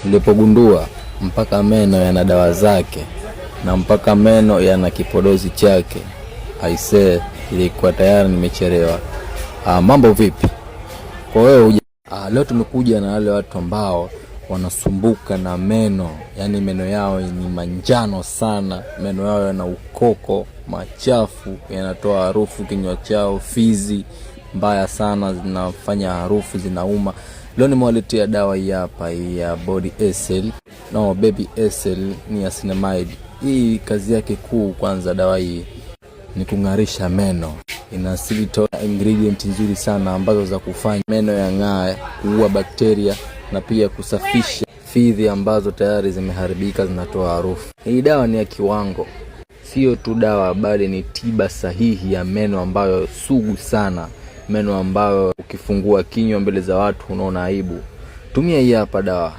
Nilipogundua mpaka meno yana dawa zake na mpaka meno yana kipodozi chake, aisee, ilikuwa tayari nimechelewa. Mambo vipi kwa wewe? Leo tumekuja na wale watu ambao wanasumbuka na meno, yaani meno yao ni manjano sana, meno yao yana ukoko machafu, yanatoa harufu kinywa chao, fizi mbaya sana zinafanya harufu zinauma. Leo nimewaletea dawa hii hapa ya Body SL, no Baby SL ni niacinamide. Hii kazi yake kuu, kwanza dawa hii ni kung'arisha meno. Ina xylitol ingredient nzuri sana ambazo za kufanya meno yang'ae, kuua bakteria na pia kusafisha fizi ambazo tayari zimeharibika zinatoa harufu. Hii dawa ni ya kiwango, sio tu dawa bali ni tiba sahihi ya meno ambayo sugu sana, meno ambayo ukifungua kinywa mbele za watu unaona aibu. Tumia hii hapa dawa.